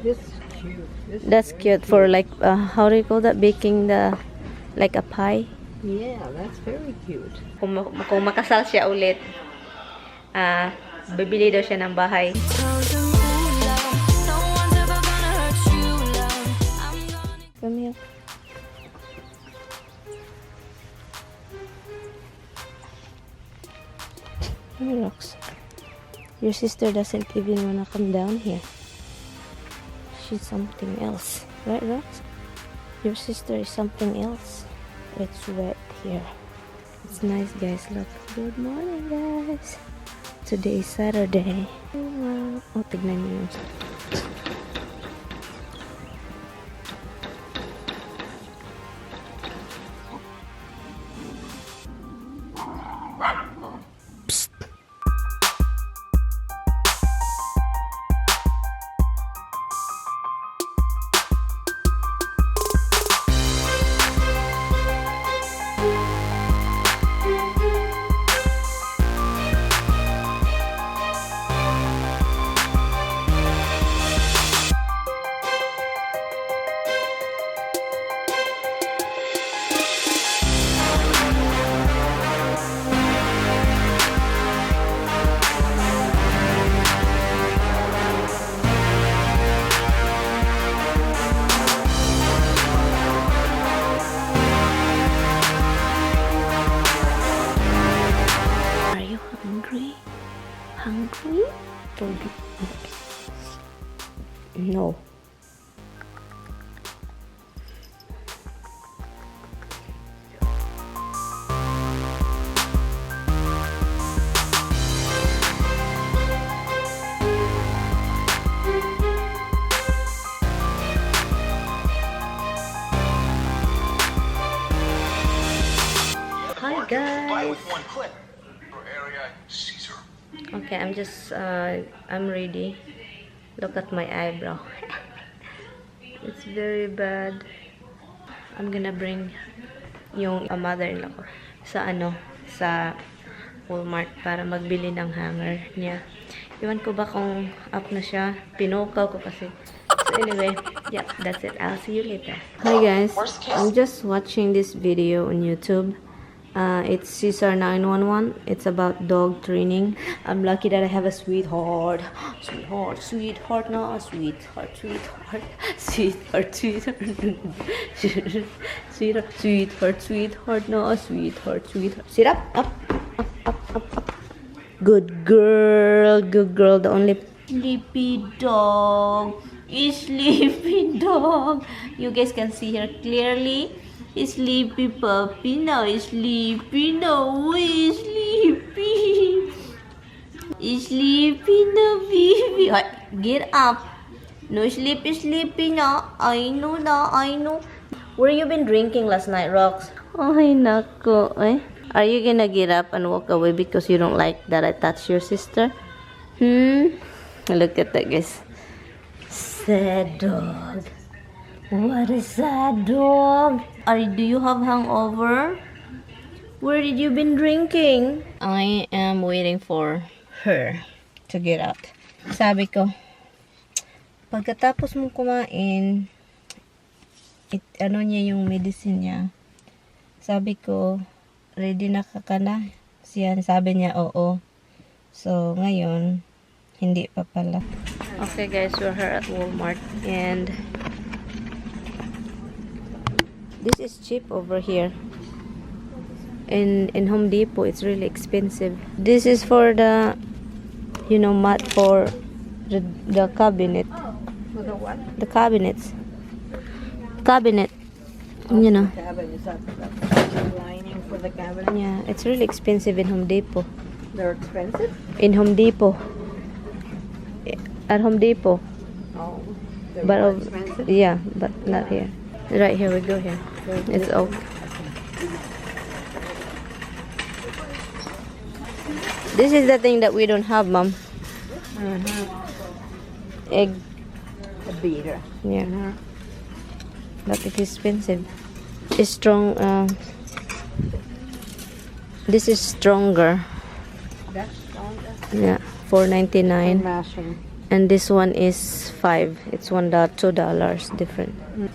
This is cute. This That's is cute for like, how do you call that? Baking the, like a pie? Yeah, that's very cute. Kung makasal siya ulit, bibili daw siya ng bahay. Come here. Hey, Rox. Your sister doesn't even wanna come down here. She's something else. Right, Rox? Your sister is something else. It's wet here. It's nice, guys. Look. Good morning, guys. Today is Saturday. Oh, tignan niyo yun. Hungry? No. Hi guys. Okay, I'm ready. Look at my eyebrow. It's very bad. I'm gonna bring yung mother-in-law ko sa Walmart para magbili ng hanger niya. Iwan ko ba kung up na siya? Pinukaw ko kasi. So anyway, yeah, that's it. I'll see you later. Hi guys, I'm just watching this video on YouTube. It's Caesar 911. It's about dog training. I'm lucky that I have a sweetheart. Sweetheart, sweetheart, no, sweetheart, sweetheart, sweetheart, sweetheart, sweetheart, sweetheart, sweetheart, no, sweetheart, sweetheart. Sit up, up, up, up, up. Good girl, good girl. The only sleepy dog is sleepy dog. You guys can see her clearly. Sleepy puppy, now sleepy, no, sleepy. Sleepy, no, baby. Get up. No sleepy, sleepy, no. I know, no, I know. Where you been drinking last night, Rox? Ay, nako, eh. Are you gonna get up and walk away because you don't like that I touch your sister? Look at that, guys. Sad dog. What a sad dog. Do you have hangover? Where did you been drinking? I am waiting for her to get out. Sabi ko, pagkatapos mong kumain, ano niya yung medicine niya. Sabi ko, ready na ka na? Sabi niya, oo. So, ngayon, hindi pa pala. Okay guys, we're here at Walmart and this is cheap over here. In Home Depot, it's really expensive. This is for the, mat for the cabinet. For the what? The cabinets. Cabinet. You know. Cabinet. Is that the lining for the cabinet? Yeah, it's really expensive in Home Depot. They're expensive? In Home Depot. At Home Depot. Oh, they're But more expensive? yeah, but not here. Right here, we go here. It's oak. This is the thing that we don't have, Mom. Egg. A beater. Yeah. But it's expensive. It's strong. This is stronger. That's stronger. Yeah, $4.99. Mashing. And this one is 5. It's $2 different. You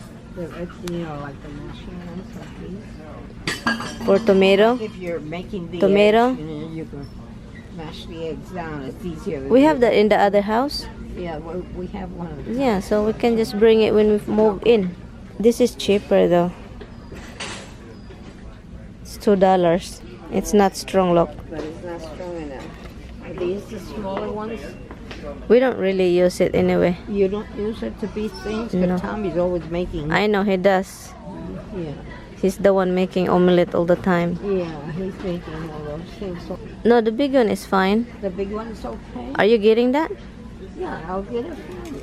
know, like the mashing ones like these. For tomato. If you're making the Tomato? eggs, you can mash the eggs down. It's easier. We have that in the other house. Yeah, we have one of them. Yeah, so we can just bring it when we move in. This is cheaper though. It's $2. It's not strong, look. But it's not strong enough. Are these the smaller ones? We don't really use it anyway. You don't use it to beat things? No. But Tommy's always making. I know he does. Yeah. He's the one making omelette all the time. Yeah, he's making all those things. So No, the big one is fine. the big one is okay? Are you getting that? Yeah, I'll get it for you.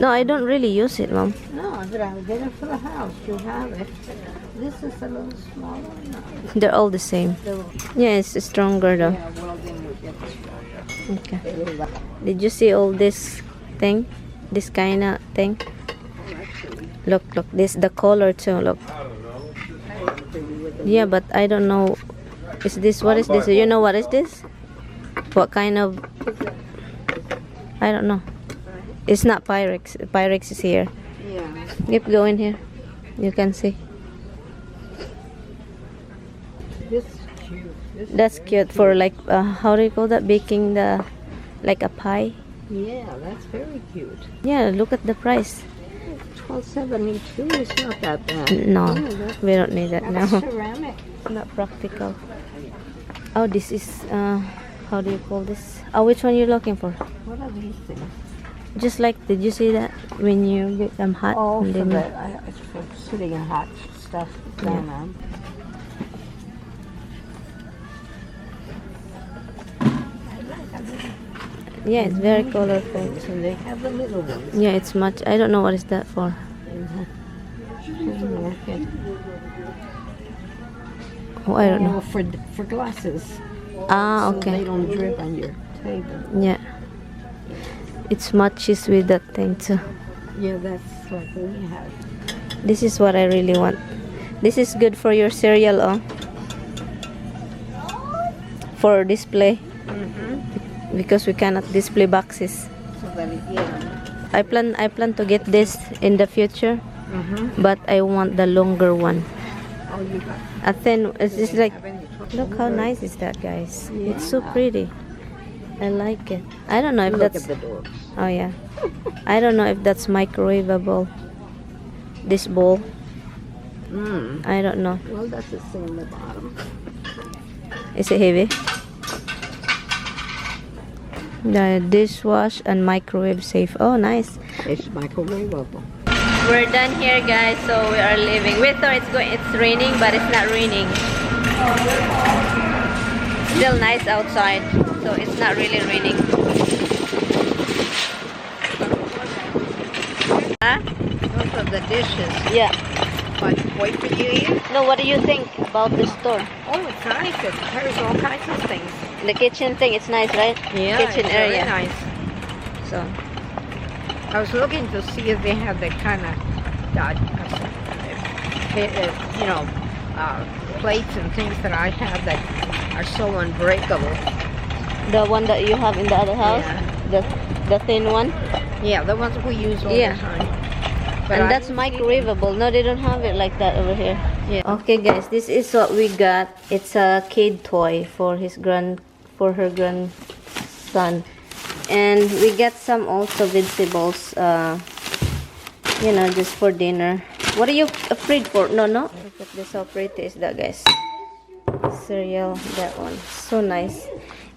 No, I don't really use it, Mom. No, but I'll get it for the house. You have it. This is a little smaller. No. They're all the same. Yeah, it's stronger though. Yeah, well then we'll get the smaller. Okay. Did you see all this thing? This kind of thing? Look, this the color too. Look. Yeah, but I don't know. Is this what is this? You know what is this? What kind of? I don't know. It's not Pyrex. Pyrex is here. Yeah. Keep going here. You can see. This is cute. This is That's very cute for like how do you call that? Baking the like a pie. Yeah, that's very cute. Yeah, look at the price. $12.72 is not that bad. No, Yeah, that's we don't need that that's now. ceramic. Not practical. Oh, this is how do you call this? Oh, which one you looking for? What are these things? Just like, did you see that when you get them hot? Oh, and for then- the, it's for sitting in hot stuff down on. Yeah, it's very colorful. So they have the little ones. Yeah, it's much. I don't know what is that for. Okay. Oh, I don't know. For glasses. Ah, So they okay. don't drip on your table. Yeah. It's matches with that thing too. Yeah, that's what we have. This is what I really want. This is good for your cereal, oh. For display. Because we cannot display boxes. So that it, yeah. I plan to get this in the future, but I want the longer one. Oh, you got. A thin. It's just like, Have any look how nice is that, guys. It's so Yeah. pretty. I like it. I don't know if Look that's. at the doors. Oh yeah. I don't know if that's microwavable. This bowl. I don't know. Well, that's the thing in the bottom. Is it heavy? The dishwash and microwave safe. Oh, nice. It's microwavable. We're done here, guys. So we are leaving. We thought it's raining, but it's not raining. Still nice outside, so it's not really raining. Huh? Those are the dishes. Yeah. But wait for you eat. No, what do you think about the store? Oh, it's nice. It carries all kinds of things. The kitchen thing, it's nice, right? Yeah, Kitchen it's area. very nice. So, I was looking to see if they had the kind of, you know, plates and things that I have that are so unbreakable. the one that you have in the other house, Yeah. the thin one, Yeah, the ones we use all Yeah. the time. But and I that's didn't see microwavable. No, they don't have it like that over here. Yeah. Okay, guys, this is what we got. It's a kid toy for her grandson, and we got some also vegetables. You know, just for dinner. What are you afraid for? No. Look at this, how pretty is that, guys? Cereal, that one, so nice.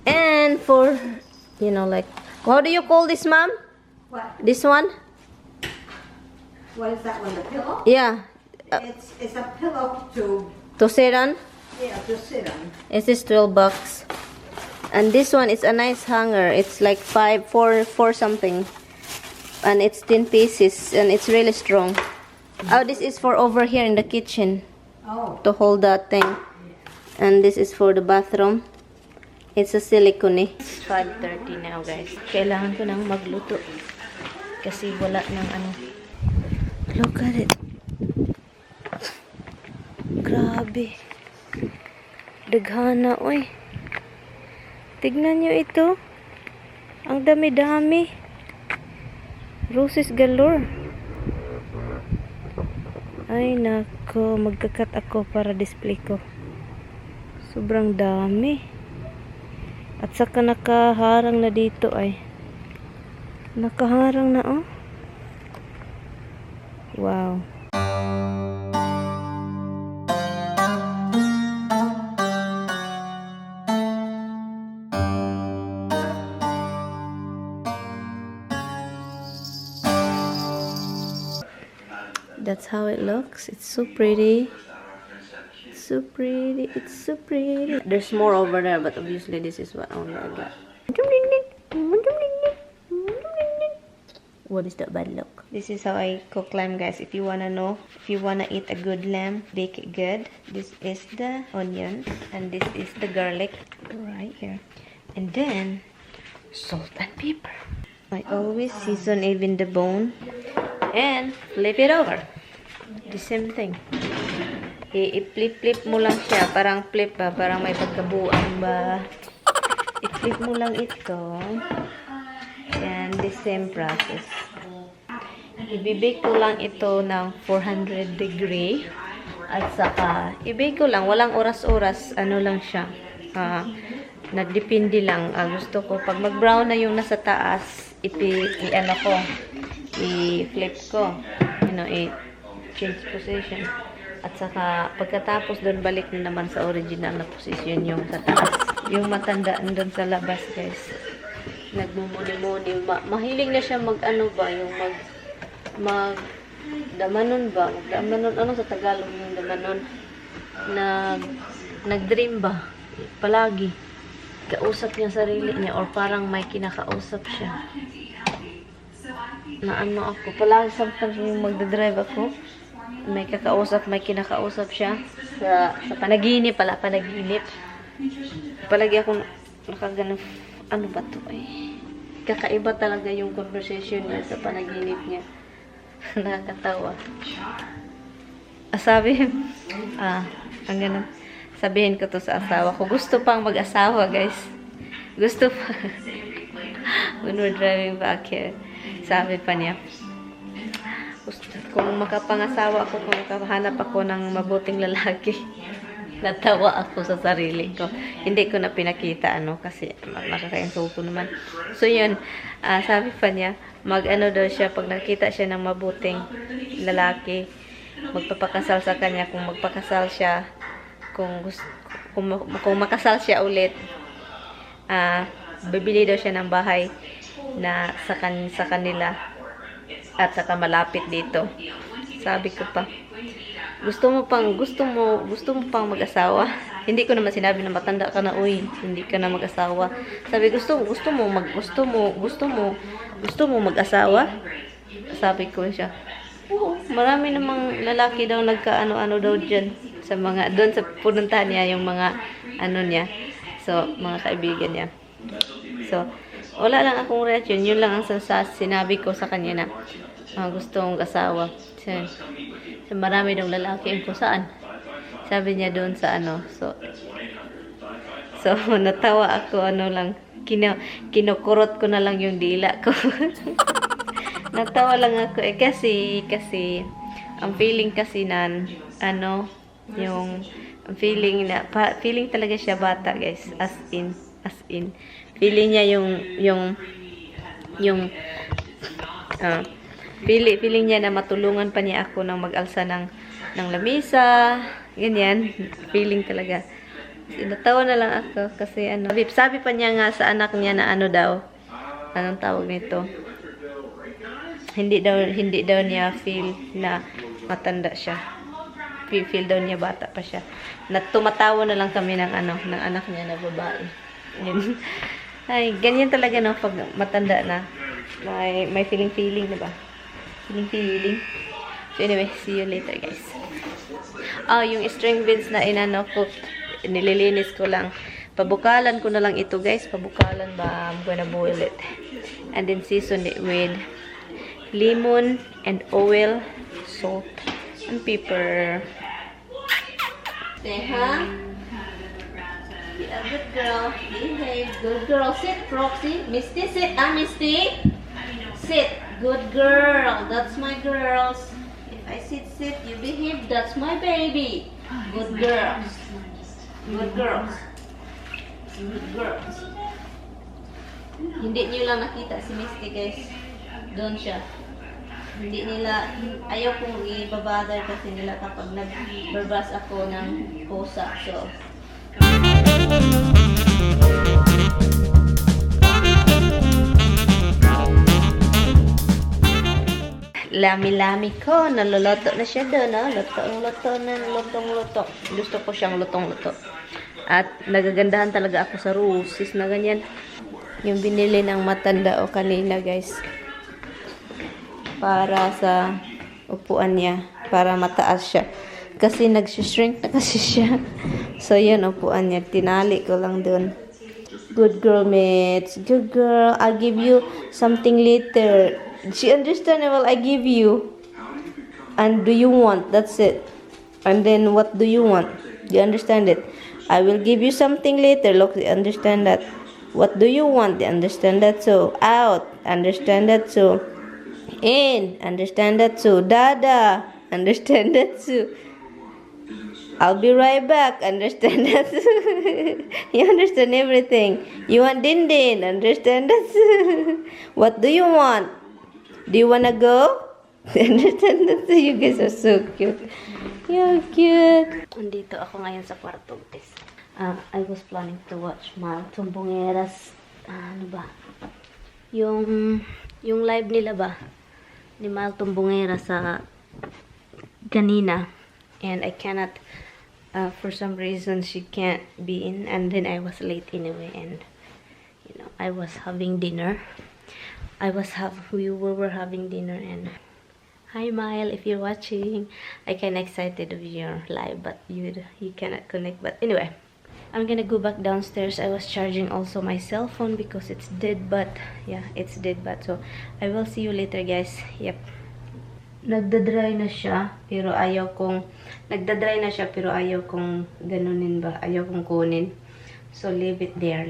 And for, you know, like, how do you call this, mom? What? This one? What is that one? The pillow? Yeah, It's a pillow to sit on. to sit on. It is $12. And this one is a nice hanger. It's like four something. And it's 10 pieces and it's really strong. Oh, this is for over here in the kitchen Oh. to hold that thing. And this is for the bathroom. It's a silicone. It's 5:30 now, guys. Kailangan ko nang magluto. Kasi wala nang ano. Look at it. Grabe. Daghana, oy. Tignan nyo ito. Ang dami-dami. Roses galore. Ay, nako. Magkakat ako para display ko. Sobrang dami. At saka nakaharang na dito ay. Nakaharang na, oh. Wow. That's how it looks. It's so pretty. It's so pretty. It's so pretty. There's more over there, but obviously this is what only I got. What is that bad look? This is how I cook lamb, guys. If you wanna know, if you wanna eat a good lamb, bake it good. This is the onion, and this is the garlic right here, and then salt and pepper. I always season even the bone and flip it over. The same thing. I-flip mo lang siya, parang flip ba, parang may pagkabuang ba. I-flip mo lang ito. And the same process. I-bake ko lang ito ng 400 degree. At saka, i-bake ko lang, walang oras-oras, ano lang siya. Nagdepende lang. Gusto ko, pag mag-brown na yung nasa taas, i-ano ko, i-flip ko. You know, i-change position. At saka, pagkatapos doon, balik na naman sa original na position yung sa taas. Yung matandaan doon sa labas, guys. Nagmumuni-muni. Mahiling na siya mag-ano ba, yung damanon ba? Damanon, ano sa Tagalog yung damanon? Nag-dream ba? Palagi. Kausap niya sarili niya or parang may kinakausap siya. Na ano ako. Palagi sometimes yung magdadrive ako, may kakausap, may kinakausap siya. Sa panaginip pala, panaginip. Palagi ako nakagano, ano ba to eh? Kakaiba talaga yung conversation niya sa panaginip niya. Nakakatawa. Sabi, ang ganun. Sabihin ko to sa asawa ko. Gusto pang mag-asawa, guys. Gusto pa. When we're driving back here, sabi pa niya, kung makapangasawa ako, kung makahanap ako ng mabuting lalaki, natawa ako sa sarili ko. Hindi ko na pinakita, kasi makakainso ko naman. So, yun, sabi pa niya, mag-ano daw siya, pag nakita siya ng mabuting lalaki, magpapakasal sa kanya, kung magpakasal siya, kung makasal siya ulit, bibili daw siya ng bahay na sa kanila at saka malapit dito. Sabi ko pa, gusto mo pang mag-asawa? Hindi ko naman sinabi na matanda ka na, uy, hindi ka na mag-asawa. Sabi, gusto mo mag-asawa? Sabi ko siya, oo, marami namang lalaki daw nagka-ano-ano daw dyan sa mga, doon sa pununtahan niya, yung mga ano niya, so mga kaibigan niya. So, wala lang akong reaction, yun lang ang sinabi ko sa kanya na gusto kong asawa. So, marami daw lalaki kung saan. Sabi niya doon sa so natawa ako, lang, kinukurot ko na lang yung dila ko. Natawa lang ako kasi ang feeling kasi yung feeling talaga siya bata, guys, as in feeling niya feeling niya na matulungan pa niya ako nang mag-alsa ng lamisa, ganyan, feeling talaga. Natawa na lang ako kasi sabi pa niya nga sa anak niya na daw, anong tawag nito, hindi daw niya feel na matanda siya, feel daw niya bata pa siya. Tumatawa na lang kami ng anak niya na babae. Yun. Ay, ganyan talaga pag matanda na, may feeling na ba? Feeling. So anyway, see you later, guys. Yung string beans na ko, nililinis ko lang. Pabukalan ko na lang ito, guys. Pabukalan ba? I'm gonna boil it. And then season it with lemon and oil, salt, and pepper. Be a good girl. Behave. Good girl. Sit, Roxy. Misty, sit. Misty. Sit. Good girl. That's my girls. If I sit, you behave. That's my baby. Good girls. Good girls. Good girls. Hindi niyo lang nakita si Misty, guys. Doon siya. Hindi nila, ayaw kong ibabother kasi nila kapag nag-verbas ako ng pusa. So, lami-lami ko. Naluluto na siya doon, no? Lutong-luto. Gusto ko siyang lutong-luto. At nagagandahan talaga ako sa roses na ganyan. Yung binili ng matanda o kanina, guys. Para sa upuan niya. Para mataas siya. Kasi nag-shrink na kasi siya. So, yan upuan niya. Tinali ko lang doon. Good girl, mates. Good girl. I'll give you something later. She understandable. I give you. And do you want? That's it. And then what do you want? Do you understand it? I will give you something later. Look, they understand that. What do you want? They understand that. So out. Understand that. So in. Understand that. So dada. Understand that. So I'll be right back. Understand that. You understand everything. You want din din. Understand that. What do you want? Do you wanna go? Understand that? You guys are so cute. You're cute. Andito ako ngayon sa kwarto, guys. I was planning to watch Tumbongeras. Ano ba? Yung live nila ba? Ni Mal Tumbongera sa kanina. And I cannot, for some reason, she can't be in. And then I was late anyway. And, you know, I was having dinner. We were having dinner. And hi, Mile, if you're watching. I kinda excited of your live, but you cannot connect. But anyway, I'm gonna go back downstairs. I was charging also my cell phone because it's dead. But yeah, it's dead. But so I will see you later, guys. Yep. Nagda-dry na siya, pero ayaw kong ganunin ba? Ayaw kong kunin. So leave it there.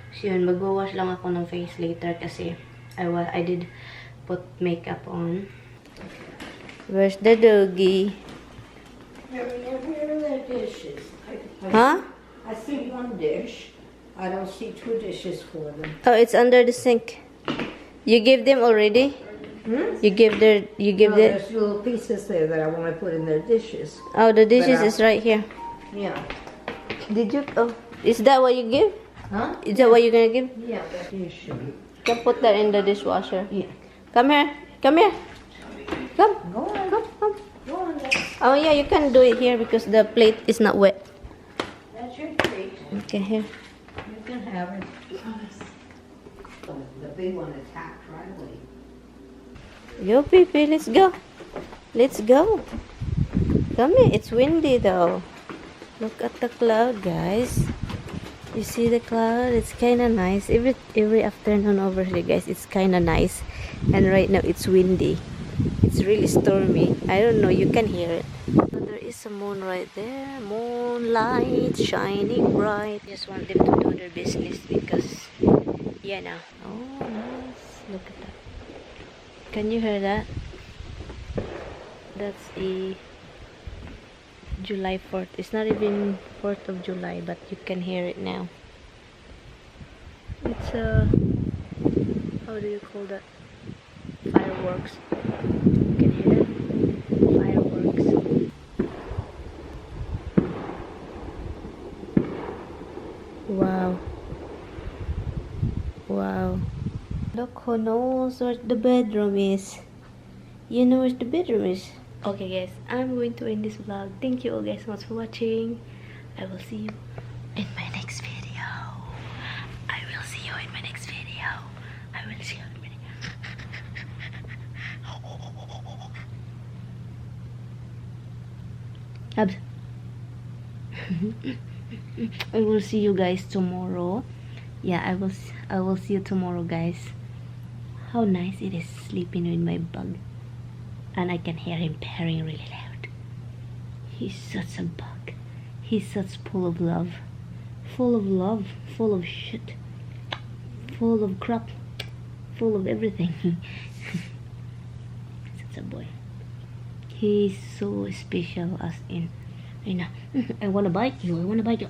So yun, mag-wash lang ako ng face later kasi I did put makeup on. Where's the doggy? Where are the dishes? Huh? I see one dish. I don't see two dishes for them. Oh, it's under the sink. You give them already? Hmm? You give them. There's little pieces there that I want to put in their dishes. Oh, the dishes is right here. Yeah. Did you? Oh, is that what you give? Huh? Is that what you're gonna give? Yeah, that dish. Can put that in the dishwasher. Yeah. Come here. Come. Go on. Come. Go on. Oh yeah, you can do it here because the plate is not wet. That's your treat. Okay, here. You can have it. The big one attacked right away. Yo, Pipi, let's go. Let's go. Come here. It's windy though. Look at the cloud, guys. You see the cloud? It's kind of nice. Every afternoon over here, guys, it's kind of nice. And right now, it's windy. It's really stormy. I don't know. You can hear it. But there is a moon right there. Moonlight shining bright. Just want them to do their business because, yeah, now. Oh, nice. Look at that. Can you hear that? That's a July 4th. It's not even 4th of July, but you can hear it now. It's how do you call that? Fireworks. You can hear it? Fireworks. Wow. Wow. Look who knows where the bedroom is. You know where the bedroom is. Okay guys, I'm going to end this vlog. Thank you all guys so much for watching. I will see you in my next video. I will see you in my next video. I will see you in my next I will see you guys tomorrow. Yeah, I will see you tomorrow, guys. How nice it is sleeping with my bug. And I can hear him purring really loud. He's such a bug. He's such full of love. Full of love. Full of shit. Full of crap. Full of everything. Such a boy. He's so special as in. I wanna bite you. I wanna bite you.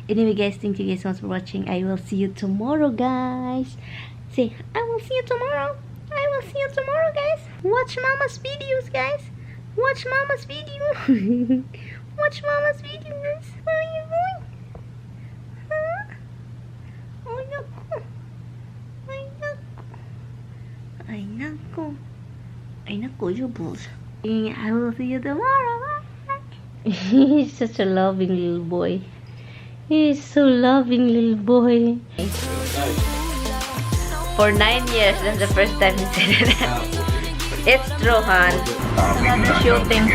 Anyway guys, thank you guys so much for watching. I will see you tomorrow guys. Say, I will see you tomorrow. I will see you tomorrow guys. Watch mama's videos guys. Watch mama's video. Watch mama's video guys. Where are you going? Huh? Oh nako. Ay nako. Ay nako. Ay nako, you bulls. I will see you tomorrow. He's such a loving little boy. He's so loving little boy. For 9 years, that's the first time he said it. It's true, hon. Shooting.